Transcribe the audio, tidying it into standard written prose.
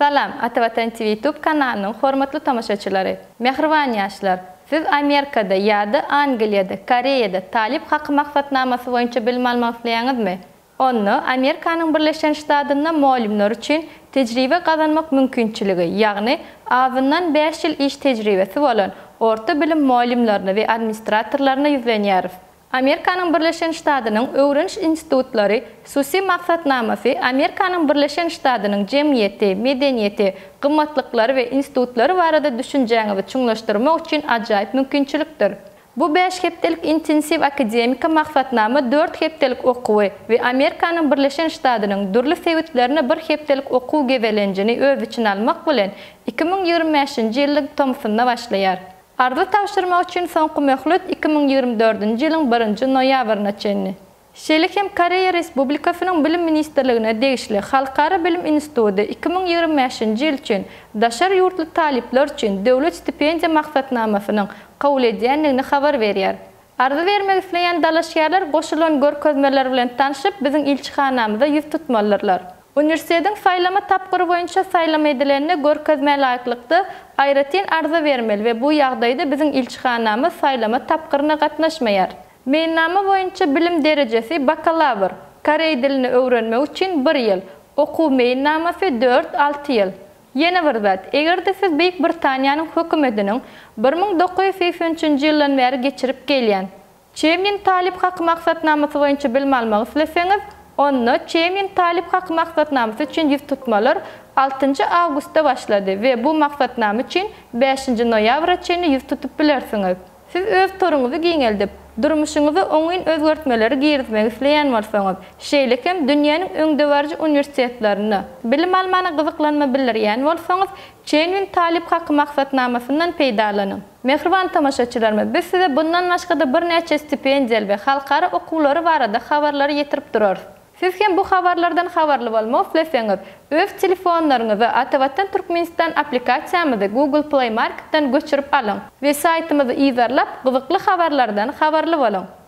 Salam, Atavatan TV YouTube kanalynyň hormatly tomaşaçylary! Mähriban ýaşlar! Siz Amerikada ýa-da Angliýada, Koreýada talyp haky maksatnamasy boýunça bilim almak isleýäňizmi? Onda Amerikanyň Birleşen Ştatynda mugallymlar üçin tejribe gazanmak mümkinçiligi, ýagny azyndan bäş ýyl iş tejribesi bolan orta bilim mugallymlaryna we administratorlaryna ýüzlenýäris. Amerikanyň Birleşen Ştadynyň öwreniş institutlary SUSI maksatnamasy Amerikanyň Birleşen Ştadynyň jemgyýeti, medeniýeti, gymmatlyklary we institutlary barada düşünjäňizi çuňlaşdyrmak üçin ajaýyp mümkinçilikdir. Bu bäş hepdelik intensiw akademiki maksatnama dört hepdelik okuwy we Amerikanyň Birleşen Ştadynyň dürli sebitlerine bir hepdelik okuw gezelenjini öz içine almak bilen, 2025-nji ýylyň tomsunda başlaýar. Arza tabşyrmak üçin soňky möhlet 2024-nji ýylyň birinji noýabryna çenli. Şeýle hem Koreýa Respublikasynyň Bilim ministrligine degişli Halkara bilim instituty 2025-nji ýyl üçin daşary ýurtly talyplar üçin döwlet stipendiýa maksatnamasynyň kabul edýändigini habar berýär. Arza bermek isleýän dalaşgärler goşulan görkezmeler bilen tanşyp, biziň ilçihanamyza ýüz tutmalydyrlar. Uniwersitetiň saýlama tapgyry boýunça saýlama edilende görkezmä laýyklykda aýratyn arza bermeli we bu ýagdaýda biziň ilçihanamyz saýlama tapgyryna gatnaşmaýar. Meýilnama boýunça bilim derejesi bakalawr, koreý dilini öwrenmek üçin bir ýyl, okuw meýilnamasy dört, alty ýyl. Ýene bir zat, eger-de siz Beýik Britaniýanyň hökümetiniň 1983-nji ýyldan bäri geçirip gelýän Çemlin talyp haky maksatnamasy boýunça bilim almak isleseňiz, onda Çemlin talyp haky maksatnamasy üçin ýüz tutmalar altynjy awgustda başlady we bu maksatnama üçin bäşinji noýabra çenli ýüz tutup bilersiňiz. Siz öz toruňyzy giňeldip, durmuşyňyza oňyn özgertmeleri girizmek isleýän bolsaňyz, şeýle hem dünýäniň öňdebaryjy uniwersitetlerinde bilim almana gyzyklanma bildirýän bolsaňyz, Çenwin talyp haky maksatnamasyndan peýdalanyň. Mähriban tomaşaçylarymyz, biz size bundan başga-da birnäçe stipendiýaly we halkara okuwlary barada habarlary ýetirip durarys. Siz hem bu habarlardan habarly bolmak isleseňiz, öz telefonlaryňyza Atavatan Türkmenistan applikasiýamyzy Google Play Marketden göçürip alyň we saýtymyzy yzarlap, gyzykly habarlardan habarly boluň!